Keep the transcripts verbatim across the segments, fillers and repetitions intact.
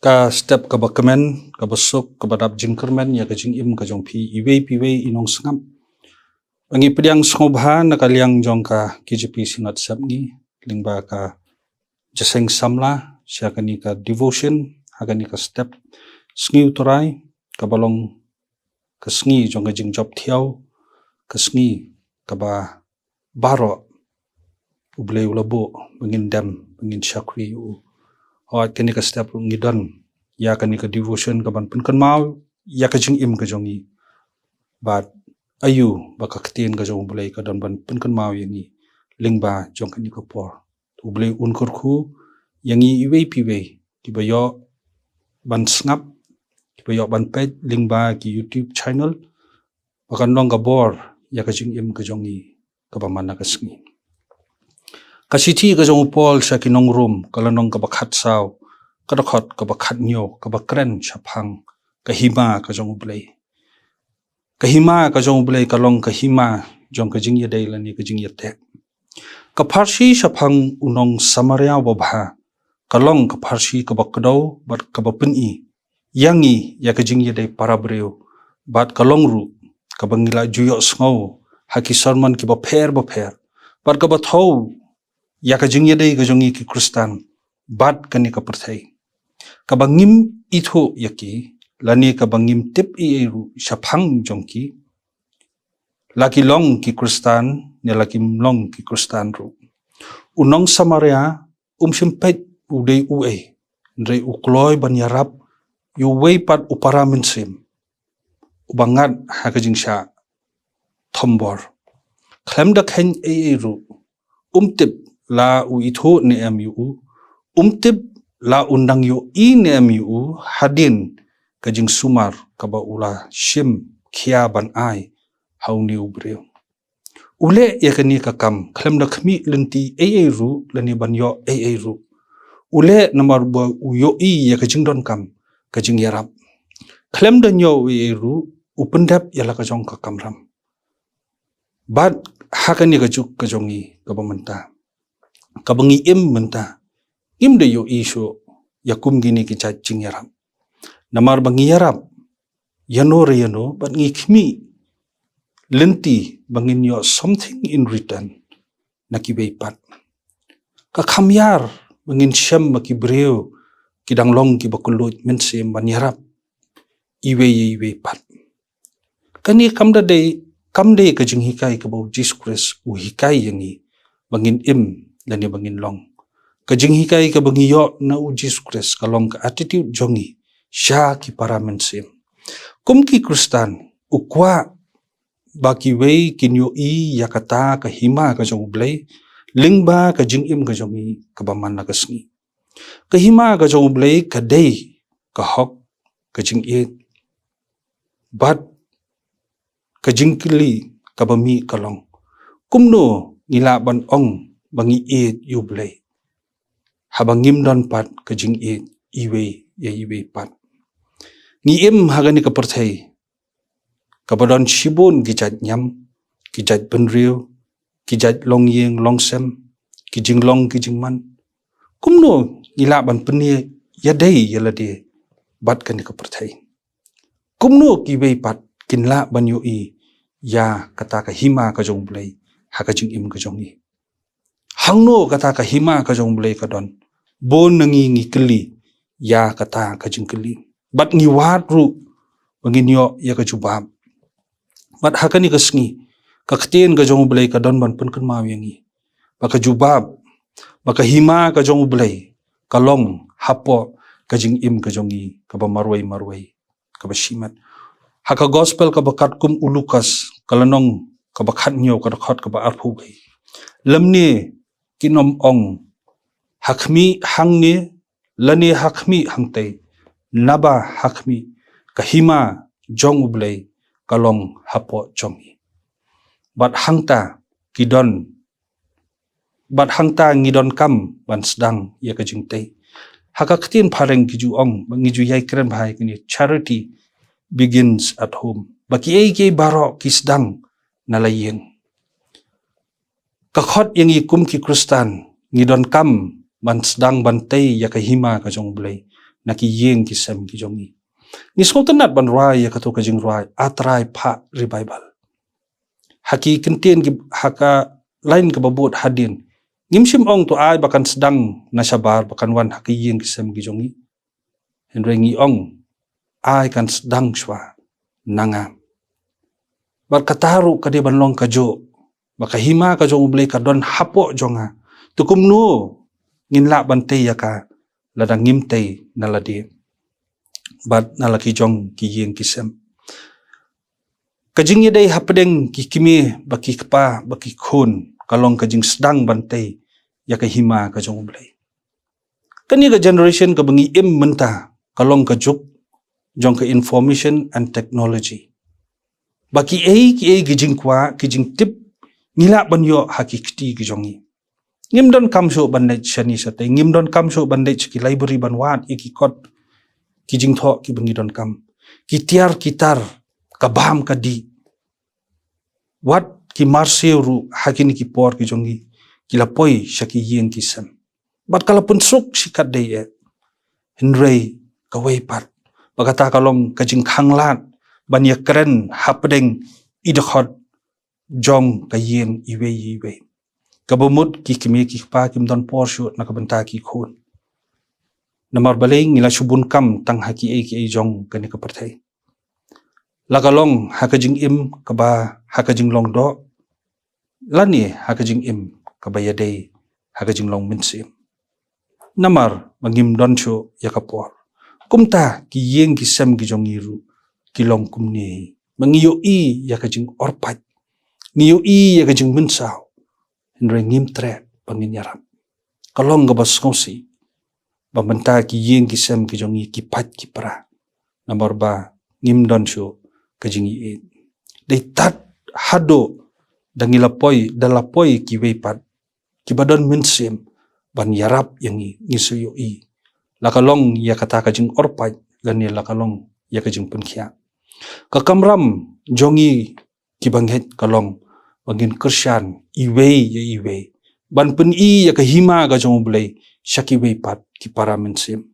Ka step kaba kmen, kaba suk, kaba dap jingkyrmen ïa ka jingim ka jong phi iwei pa iwei i nongsngap. Ba ngi pdiang sngewbha na ka liang jong ka K J P Synod Sepngi lyngba ka jingïaseng samla sha kane ka devotion ha kane ka step Sngi U Trai, kaba long ka sngi jong ka jingjop thiaw, ka sngi kaba baroh U Blei u la buh ba ngin dem, ba ngin shakri ïa u. Hooid, kane ka step ruh ngi don ïa kane ka devotion kaban pynkynmaw ïa ka jingim ka jong ngi. Bad aïu ba ka ktien ka jong U Blei ka don ban pynkynmaw ïa ngi lyngba jong kane ka por. U Blei un kyrkhu ïa ngi iwei pa iwei kiba ïoh ban sngap, kiba ïoh ban peit lyngba ki YouTube channel, ba kan long ka bor ïa ka jingim ka jong ngi kaba man la ka sngi. Ka shithi ka jong u Paul sha ki nong Rom, ka lynnong kaba khatsaw, ka dkhot kaba khathynñiew, kaba kren shaphang ka hima ka jong U Blei. Ka hima ka jong U Blei ka long ka hima jong ka jingïadei lane ka jingïateh. Ka pharshi shaphang u nong Samaria babha ka long ka pharshi kaba kdew bad kaba pyni ïa ngi ïa ka jingïadei para briew, bad ka long ruh kaba ngi la ju ïohsngew ha ki sermon kiba pher bapher, bad kaba thew ïa ka jingïadei ka jong ngi ki Khristan bad kane ka pyrthei. Kaba ngim ithuh ïa ki, lane kaba ngim tip ei ei ruh shaphang jong ki, la ki long ki Khristan ne la kim long ki Khristan ruh. U nong Samaria um shym peit u dei uei, hynrei u kloi ban ïarap ïa uwei pat u para mynsiem uba ngat ha ka jingshah thombor. Khlem da kheiñ ei ei ruh, um tip la u ithuh ne em ïa u, um tip la un dang ïohi ne em ïa u hadien ka jingsumar kaba u la shim khia ban ai ha une u briew. U leh ïa kane ka kam khlem da khmih lynti ei ei ruh lane ban ïoh ei ei ruh. U leh namar ba u ïohi ïa ka jingdonkam ka jingïarap. Khlem da ñiew ei ei ruh, u pyndep ïa la ka jong ka kamram. Bad ha kane ka juk ka jong ngi kaba mynta, kaba ngi im mynta, ngim da ïohi shuh ïa kum kine ki jait jingïarap. Namar ba ngi ïarap ïano re ïano bad ngi khmih lynti ba ngin ïoh something in return na kiwei pat. Ka kham ïar ba ngin shem ba ki briew ki dang long kiba kylluid mynsiem ban ïarap iwei ïa iwei pat. Kane kam da dei, kam dei ka jinghikai kaba U Jisu Khrist u hikai ïa ngi ba ngin im lane ba ngin long. Ka jinghikai kaba ngi ïoh na U Jisu Khrist ka long ka attitude jong ngi sha ki para mynsiem. Kum ki Khristan, u kwah ba kiwei kin ïohi ïa kata ka hima ka jong U Blei lyngba ka jingim ka jong ngi kaba man la ka sngi. Ka hima ka jong U Blei ka dei ka hok, ka jingïeit bad ka jingkylli kaba mih ka long, kumno ngi lah ban ong ba ngi ïeit ïa U Blei haba ngim don pat ka jingïeit iwei ïa iwei pat? Ngi im ha kane ka pyrthei kaba don shibun ki jait niam, ki jait bynriew, ki jait longïing longsem, ki jinglong ki jingman. Kumno ngi lah ban pynïadei ïa lade bad kane ka pyrthei? Kumno kiwei pat kin lah ban ïohi ïa kata ka hima ka jong U Blei ha ka jingim ka jong ngi? Hangno kata ka hima ka jong U Blei ka don? Bun na ngi ngi kylli ïa kata ka jingkylli bad ngi wad ruh ba ngin ïoh ïa ka jubab. Bad ha kane ka sngi ka ktien ka jong U Blei ka don ban pynkynmaw ïa ngi ba ka jubab, ba ka hima ka jong U Blei ka long hapoh ka jingim ka jong ngi kaba marwei marwei, kaba shimet. Ha ka gospel kaba katkum u Lukas, ka lynnong kaba khathynñiew, ka dkhot kaba arphew wei, lymne kin ym ong, ha khmih hangne lane ha khmih hangtei, naba ha khmih ka hima jong U Blei ka long hapoh jong ngi. Bad hangta ki don Bad hangta ngi donkam ban sdang ïa ka jingtei. Ha ka ktien phareng ki ju ong, ba ngi ju ïai kren bha ïa kane, charity begins at home. Ba kiei kiei baroh ki sdang na la ïing. Ka khot ïa ngi kum ki Khristan, ngi donkam ban sdang ban tei ïa ka hima ka jong U Blei na ki ïing ki sem ki jong ngi. Ngi sngewtynnat ban rwai ïa kato ka jingrwai A Trai Phah Revival. Ha ki kyntien ki, ha ka lain kaba bud hadien, ngim shym ong to ai ba kan sdang na shabar ba kan wan ha ki ïing ki sem ki jong ngi. Hynrei ngi ong ai kan sdang shuwa na nga. Bad kata ruh ka dei ban long kajuh ba ka hima ka jong U Blei ka don hapoh jong nga. To kumno ngin lah ban tei ïa ka lada ngim tei na lade bad na la ki jong ki ïing ki sem? Ka jingïadei hapdeng ki kmie bad ki kpa bad ki khun ka long ka jingsdang ban tei ïa ka hima ka jong U Blei. Kane ka generation kaba ngi im mynta ka long ka juk jong ka information and technology. Ba kiei kiei ki jingkwah, ki jingtip ngi lah ban ïoh ha ki kti ki jong ngi. Ngim donkam shuh ban leit shane shatei, ngim donkam shuh ban leit sha ki library ban wad ïa ki kot ki jingthoh kiba ngi donkam. Ki tiar ki tar, ka bam ka dih, wat ki marsiew ruh ha kine ki por ki jong ngi ki la poi sha ki ïing ki sem. Bad ka la pynsuk shikatdei eh. Hynrei kawei pat, ba kata ka long ka jingkhanglad ban ïakren hapdeng i dkhot jong ka ïing iwei iwei. Kaba mut ki kmie ki kpa kim don por shuh na ka bynta ki khun. Namar balei ngi la shu bun kam tang ha kiei kiei jong kane ka pyrthei. La ka long ha ka jingim kaba ha ka jinglong doh, lane ha ka jingim kaba ïadei ha ka jinglong mynsiem. Namar ba ngim don shuh ïa ka por. Kumta ki ïing ki sem ki jong ngi ruh ki long kumne. Ba ngi ïohi ïa ka jingorpait, ngi ïohi ïa ka jingmynsaw, hynrei ngim treh ba ngin ïarap. Ka long kaba sngewsih ba mynta ki ïing ki sem ki jong ngi ki pait ki pra. Namar ba ngim don shuh ka jingïeit. Dei tad haduh da ngi la poi, da la poi kiwei pat kiba don mynsiem ban ïarap ïa ngi, ngi sa ïohi. La ka long ïa kata ka jingorpait lane la ka long ïa ka jingpynkhiah. Ka kamram jong ngi kiba ngeit ka long ba ngin kyrshan iwei ïa iwei ban pyni ïa ka hima ka jong U Blei sha kiwei pat ki para mynsiem.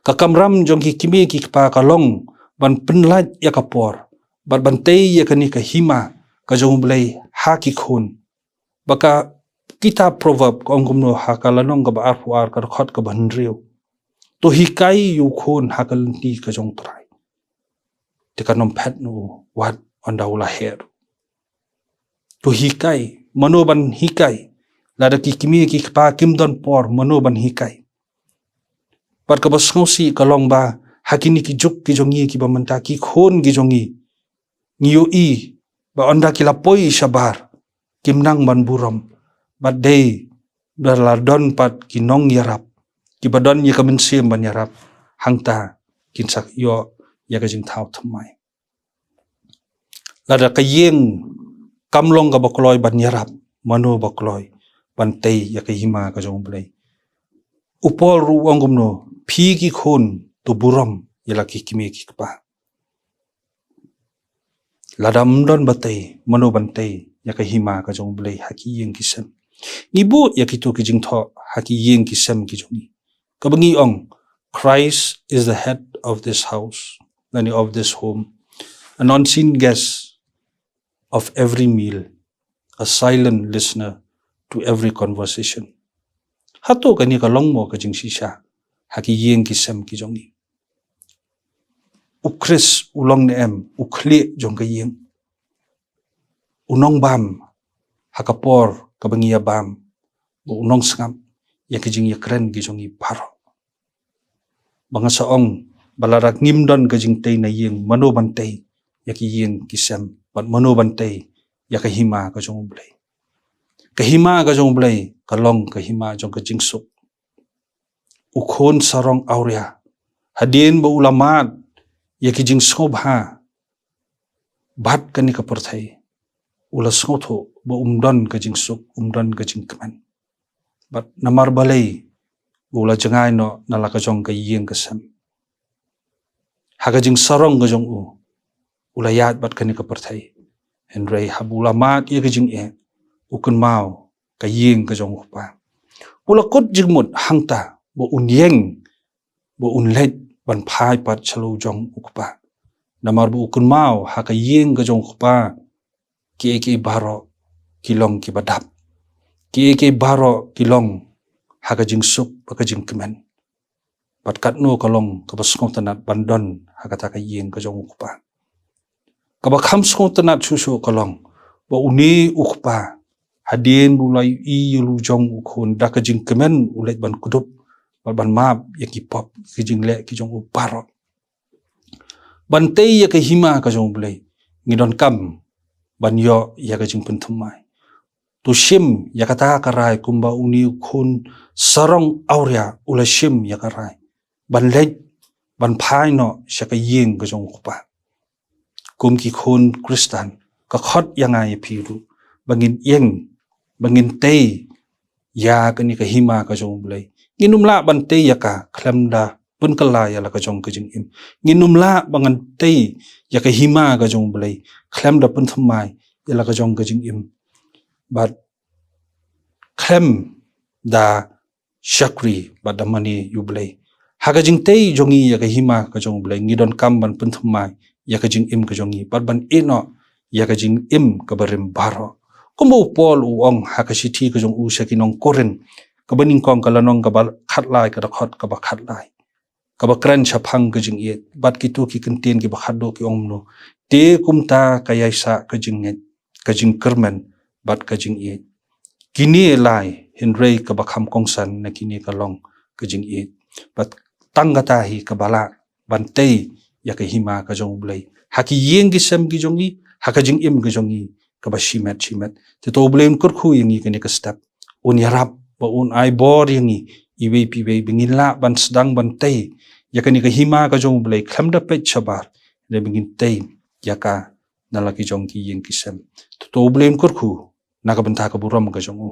Ka kamram jong ki kmie ki kpa ka long ban pynlait ïa ka por bad ban tei ïa kane ka hima ka jong U Blei ha ki khun. Ba ka kitab Proverb ka ong kumno ha ka lynnong kaba arphew ar ka dkhot kaba hynriew: To hikai ïa u khun ha ka lynti ka jong U Trai, te kan ym phet noh wat ynda u la heh. To hikai, mano ban hikai? Lada ki kmie ki kpa kim don por, mano ban hikai? Bad kaba sngewsih ka long ba ha kine ki juk ki jong ngi kiba mynta, ki khun ki jong ngi, ngi ïohi ba ynda ki la poi shabar kim nang ban burom. Bad dei ba la don pat ki nongïarap kiba don ïa ka mynsiem ban ïarap, hangta kin sa ïoh ïa ka jingthaw thymmai. Lada ka ïing kam long kaba kloi ban ïarap, mano ba kloi ban tei ïa ka hima ka jong U Blei? U Paul ruh u ong kumno: Phi ki khun, to burom ïa la ki kmie ki kpa. Lada ym don ba tei, mano ban tei ïa ka hima ka jong U Blei ha ki ïing ki sem? Ngi buh ïa kito ki jingthoh ha ki ïing ki sem ki jong ngi, kaba ngi ong: Christ is the head of this house, lane of this home, an unseen guest of every meal, a silent listener to every conversation. Hato kane ka long mo ka jingshisha ha ki ïing ki sem ki jong ngi? U Khrist u long ne em u khlieh jong ka ïing, u nongbam ha ka por kaba ngi ïa bam, bad u nongsngap ïa ki jingïakren ki jong ngi baroh? Ba nga sa ong ba lada ngim don ka jingtei na ïing, mano ban tei ïa ki ïing ki sem, bad mano ban tei ïa ka hima ka jong U Blei? Ka hima ka jong U Blei ka long ka hima jong ka jingsuk. U khun sarong awria, hadien ba u la mad ïa ki jingsngewbha bad kane ka pyrthei, u la sngewthuh ba um don ka jingsuk, um don ka jingkmen. Bad namar balei ba u la jngai noh na la ka jong ka ïing ka sem? Ha ka jingsarong ka jong u, u la ïaid bad kane ka pyrthei. Hynrei haba u la mad ïa ka jingeh, u kynmaw ka ïing ka jong u Kpa. U la kut jingmut hangta ba un ïeng, ba un leit ban phai pat sha la u jong u Kpa. Namar ba u kynmaw ha ka ïing ka jong u Kpa, kiei kiei baroh ki long kiba dap. Kiei kiei baroh ki long ha ka jingsuk bad ka jingkmen. Bad katno ka long kaba sngewtynnat ban don ha kata ka ïing ka jong u Kpa. Kaba kham sngewtynnat shuh shuh ka long ba une u Kpa, hadien ba u la ïohi ïa la u jong u khun, da ka jingkmen u leit ban kdup bad ban map ïa ki pop, ki jingleh ki jong u baroh. Ban tei ïa ka hima ka jong u Blei, ngi donkam ban ïoh ïa ka jingpynthymmai. To shim ïa kata ka rai kumba une u khun sarong awria u la shim ïa ka rai ban leit, ban phai noh sha ka ïing ka jong u Kpa. Kum ki khun Khristan, ka khot ïa nga ïa phi ruh ba ngin ïeng, ba ngin tei ïa kane ka hima ka jong u Blei. Ngin ym lah ban tei ïa ka khlem da pynkylla ïa la ka jong ka jingim. Ngin ym lah ba ngan tei ïa ka hima ka jong u Blei khlem da pynthymmai ïa la ka jong ka jingim, bad khlem da shakri bad da mane ïa u Blei. Ha ka jingtei jong ngi ïa ka hima ka jong u Blei, ngi donkam ban pynthymmai ïa ka jingim ka jong ngi bad ban ïehnoh ïa ka jingim kaba rim baroh. Kumba u Paul u ong ha ka shithi ka jong u sha ki nong Korinth kaba nyngkong, ka lynnong kaba khatlai, ka dkhot kaba khatlai, kaba kren shaphang ka jingïeit. Bad kito ki kyntien kiba khatduh ki ong kumno: Te kumta ka ïaisah ka jingngeit, ka jingkyrmen bad ka jingïeit. Kine lai, hynrei kaba kham kongsan na kine ka long ka jingïeit. Bad tang kata hi kaba lah ban tei ïa ka hima ka jong u Blei ha ki ïing ki sem ki jong ngi, ha ka jingim ka jong ngi kaba shimet shimet. Te to u Blei un kyrkhu ïa ngi kane ka step, un ïarap bad un ai bor ïa ngi iwei pa iwei ba ngin lah ban sdang ban tei ïa kane ka hima ka jong u Blei khlem da peit shabar, hynrei ba ngin tei ïa ka na la ki jong ki ïing ki sem. Te to u Blei un kyrkhu na ka bynta ka burom ka jong u.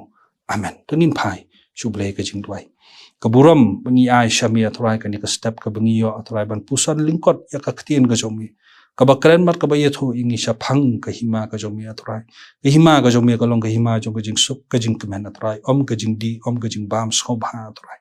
Amen. To ngin phai sha u Blei ka jingduwai. Ka burom ba ngi ai sha me, A Trai, kane ka step kaba ngi ïoh, A Trai, ban puson lyngkot ïa ka ktien ka jong me, kaba kren bad kaba ïathuh ïa ngi shaphang ka hima ka jong me, A Trai. Ka hima ka jong me ka long ka hima jong ka jingsuk, ka jingkmen, A Trai, ym ka jingdih, ym ka jingbam sngewbha, A Trai.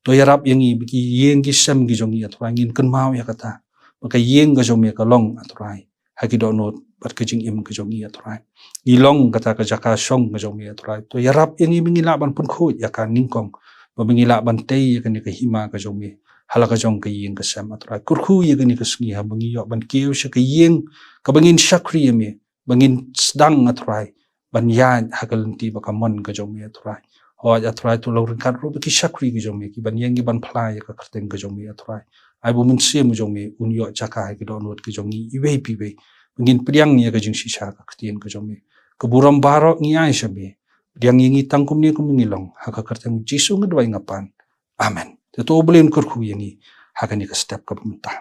To ïarap ïa ngi ba ki ïing ki sem ki jong ngi, A Trai, ngin kynmaw ïa kata ba ka ïing ka jong me ka long, A Trai, ha ki dohnud bad ka jingim ka jong ngi, A Trai. Ngi long kata ka jaka shong ka jong me, A Trai. To ïarap ïa ngi ba ngi lah ban pynkhuid ïa ka nyngkong, ba ngi lah ban tei ïa kane ka hima ka jong me ha la ka jong ka ïing ka sem, A Trai. Kyrkhu ïa kane ka sngi haba ngi ïoh ban kiew sha ka ïing kaba ngin shakri ïa me, ba ngin sdang, A Trai, ban ïaid ha ka lynti bad ka mon ka jong me, A Trai. Hooid, A Trai, to la ryngkat ruh bad ki shakri ki jong me, ki ban ïeng ki ban phla ïa ka kyrteng ka jong me, A Trai. Ai ba u Mynsiem jong me un ïoh jaka ha ki dohnud ki jong ngi iwei pa iwei, ba ngin pdiang ïa ka jingshisha ka ktien ka jong me. Ka burom baroh ngi ai sha me. Pdiang ïa ngi tang kumne kumba ngi long, ha ka kyrteng Jisu nga duwai nga pan. Amen. Te to u Blei un kyrkhu ïa ngi ha kane ka step kaba mynta.